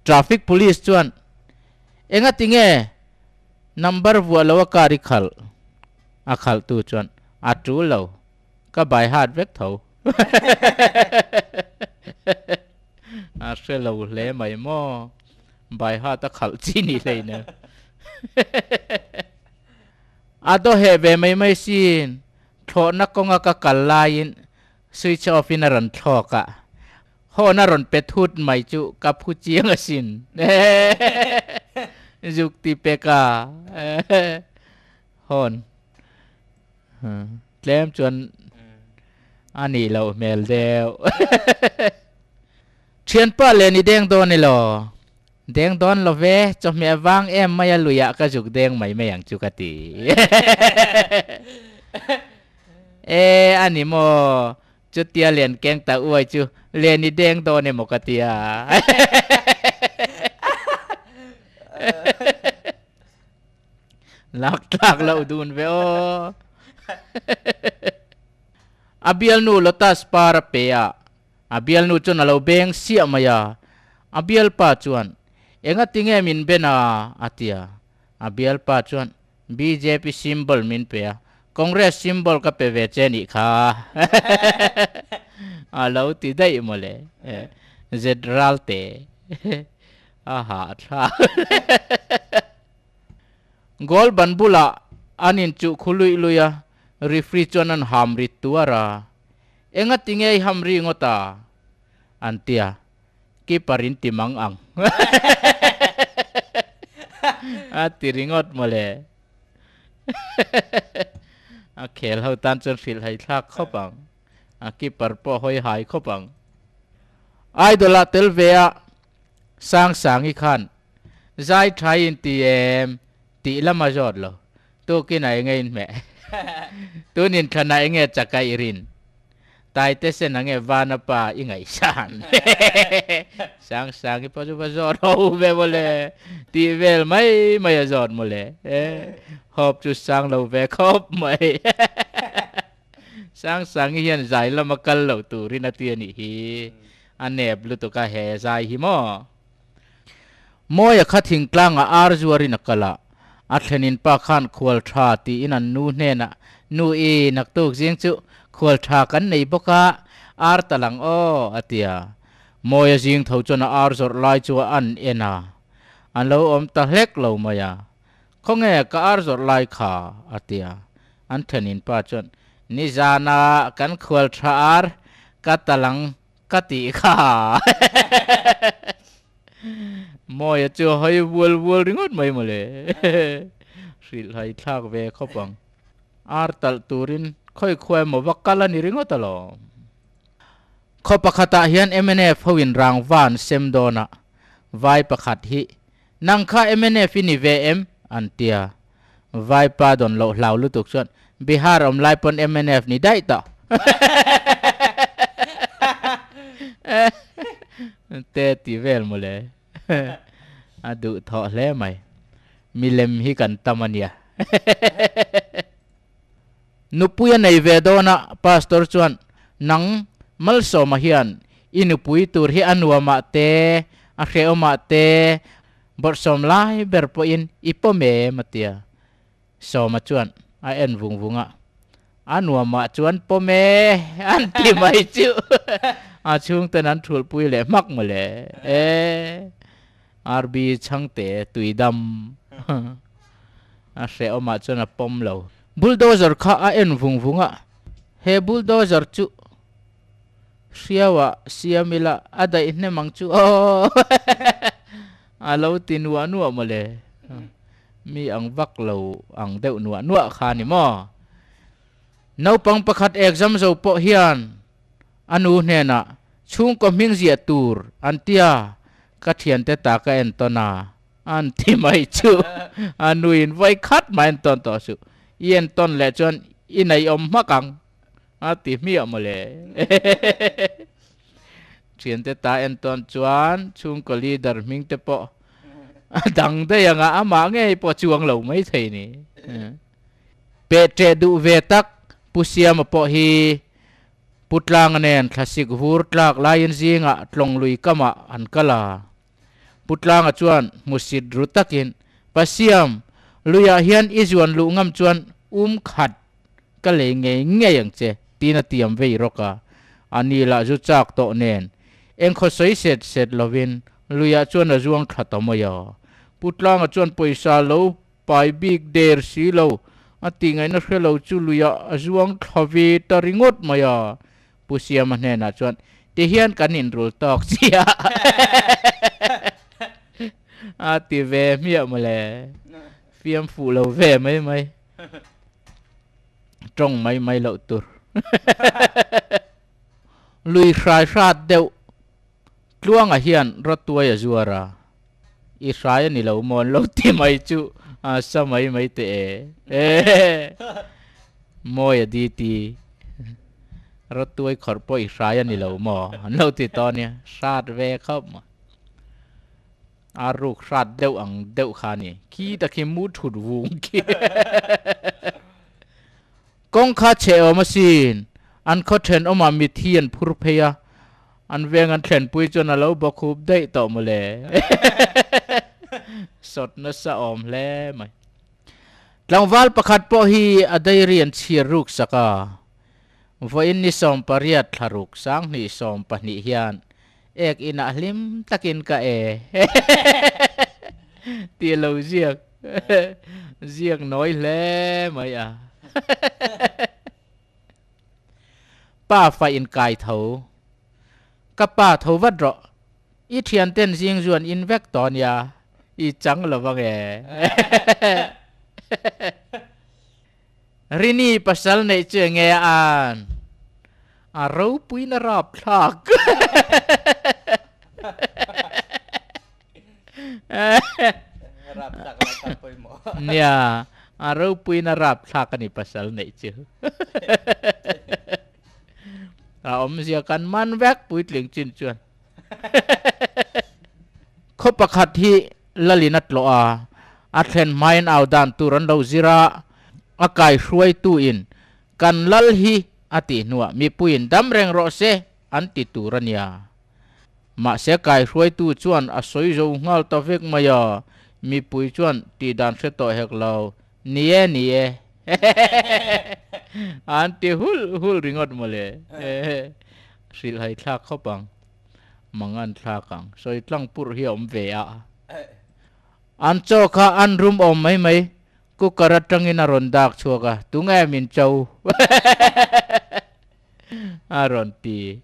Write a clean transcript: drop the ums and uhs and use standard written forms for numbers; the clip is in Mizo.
Traffic police chuan, Engati nge number vuah lo a car i khalh? A khalhtu chuan, A tul lo, ka by heart vek tho. A hre lo hle mai maw? By heart a khalh chi ni hleinem. A dawheh ve mai mai sin, thlawhna kawnga ka kal laiin switch off in a rawn thlawk a, Hawn a rawn pe thut mai chu ka phu chiang asin. Zuk ti pek a. Hawn tlem chuan a nih loh hmel deuh. Thianpa len i deng dawn elaw? Deng dawn lo ve, chawhmeh vang em mai a luiah ka zuk deng mai mai ang chu ka ti. E, a ni maw? Chutia len keng ta uai chu len i deng dawn emaw ka tia. Lak tlak loh dun ve aw. A bialnu lotus par a pe a, a bialnu chuan a lo beng siah mai a. A bialpa chuan, Engati nge min ben a? a tia. A bialpa chuan, Bjp symbol min pe a, Congress symbol ka pe ve che nih kha. A lo ti daih mawle. Zet Ralte. A hahthlak. Goal ban bulah an inchuh khu luih luih a, referee chuan an ham rit tuar a. Engati nge i ham ri ngawt a? An ti a. Keeper in ti mang ang. A ti ringawt mawle. A khel ho tan chuan hrilh hai thlak khawp ang. A keeper pawh hawi hai khawp ang. Idol ah tel ve a Sang Sangi khan zai tha in ti em tih lam a zawt lo. Tukin a enge in hmeh. Tun inthlan ah enge chak a i rin. Taite sen ange vana pa i ngaihsan. Sang sang i pa chu va zawt ho ve mawle. Tih vel mai mai a zawt mawle. Hawp chu sang lo ve khawp mai. Sang sang i hian zai lama kal loh turin a ti a nih hi. A nep lutuk a he zai hi maw. Mawia kha thingtlangah ar zuarin a kal a, a thlenin pa khan khual tha tiin an nu hnenah, Nu i, naktuk zing chu khual tha kan nei bawk a, ar ta lang aw, a ti a. Mawia zing tho chuan a ar zawrh lai chu a an en a, an lo awm ta hlek lo mai a. Khawnge ka ar zawrh lai kha? a ti a. An thlenin pa chuan, Nizana kan khual tha ar ka ta lang Ka tih kha. Mawia chu a hawi vual vual ringawt mai mawle. Hrilh hai thlak ve khawp ang. Ar talh turin khawi khuai emaw va kal a ni ringawt alawm. Khaw pakhatah hian mnf hoin rangva an sem dawn a, vai pakhat hi, Nang kha mnf i ni ve em? an tia. Vaipa dawn loh hlau lutuk chuan Bihar awm lai pawn mnf ni daih tawh. Te ti vel mawle. A duh thawh hle mai. Milem hi kan tam a nia. Nupui a nei ve dawn a, Pastor chuan nang Malsawma hian i nupui tur hi a nuamah te, a hrehawmah te, Bawrhsawm lai ber pawhin i pawm em? a ti a. Sawma chuan a en vung vung a, A nuamah chuan pawm e, an ti mai chu. A chhungten an thulhpui leh hmak mawle. E, RB chhangte tuidam. A hrehawmah chuan a pawm lo. Bulldozer kha a en vung vung a, He bulldozer chu Hriauah siam ila a daih hnem ang chu aw a lo ti nuah nuah mawle. Mi ang vak lo ang deuh nuah nuah kha ni maw? Naupang pakhat exam zo pawh hian a nu hnenah chhungkaw hming ziah tur an tia ka thiante ta ka entawn a an ti mai chu a nuin vawi khat mah entawn tawh suh. I entawn leh chuan i neihawm hmak ang. A ti hmiah mawle. Thiante ta en tawn chuan chhungkaw leader hming te pawh a dang daih ang a, amah ngei pawh a chuang lo mai thei ni. Peh ṭeh duh ve tak Pu Siama pawh hi Pu Tlanga nen thlasik vur tlak laiin zingah tlawng lui kamah an kal a. Pu Tlanga chuan hmusit ru takin, Pa Siam, luiah hian i zuan luh ngam chuan um khat ka lei ngei ngei ang che, tiin a tiam vei rawk a. A ni lah zu chak tawh nen, engkhaw sawi set set lovin luiah chuan a zuang thla ta mai a. Pu Tlanga chuan pawisa lo pai bik der si lo, a tih ngaihna hre lo chu luiah a zuang thla ve ta ringawt mai a. Pu Siama hnenah chuan, Tihian kan inrul tawk chiah a ti ve hmiah mawle. Fiam fuh lo ve mai mai. Tawng mai mai loh tur. Lui hrai hrat deuh Tluanga hian rawtuai a zuar a, I hrai a ni lo maw an lo ti mai chu a sa mai mai teh e. Mawi a di ti. Rawtuai khawrh pawh i hrai a ni lo maw an lo ti tawh nia, hrat ve khawp maw. A ruk hrat deuh ang deuh kha a ni, khi ta khi mu thut vung khi. Kawng kha chhe awm asin, an khaw thenawmah mithi an phur phei a, An veng an thlenpui chuan a lo bawkhup daih tawh mawle. Sawt nasa awm hle mai. Tlangval pakhat pawh hi a diary an chhiar ruk sak a. Vawiin ni 18 thla ruk 20 12 hian ek inah hlim takin ka e tih a lo ziak ziak nawi hle mai a. Pa fa in kai tho. Ka pa tho vat rawh. I thian ten zing zuan in vek tawh nia. I chang lo vang e. Rini pasal neih chu enge a an? A ropuina rapthlak. Rapthlak lai kha pawimawh. Nia, a ropuiin a rapthlak a ni pasal neih chu. A awmzia kan man vek puitling chin chuan. Khaw pakhat hi lalin a tlawh a, a thlen hmain au dan tur an lo zir a, a kaihruaitu in kan lal hi a tih hnuah mipuiin dam reng rawh se an ti tur a nia. Mahse kaihruaitu chuan a sawi zo nghal ta vek mai a, mipui chuan tih dan hre tawh hek lo, Ni e, ni e, an ti hul hul ringawt mawle. Hrilhhai thlak khawp ang, mangan thlak ang, sawi tlang purh hi a awm ve a. An chaw kha an rum awm mai mai, cooker atangin a rawn dak chhuak a, tunge min cho? A rawn ti.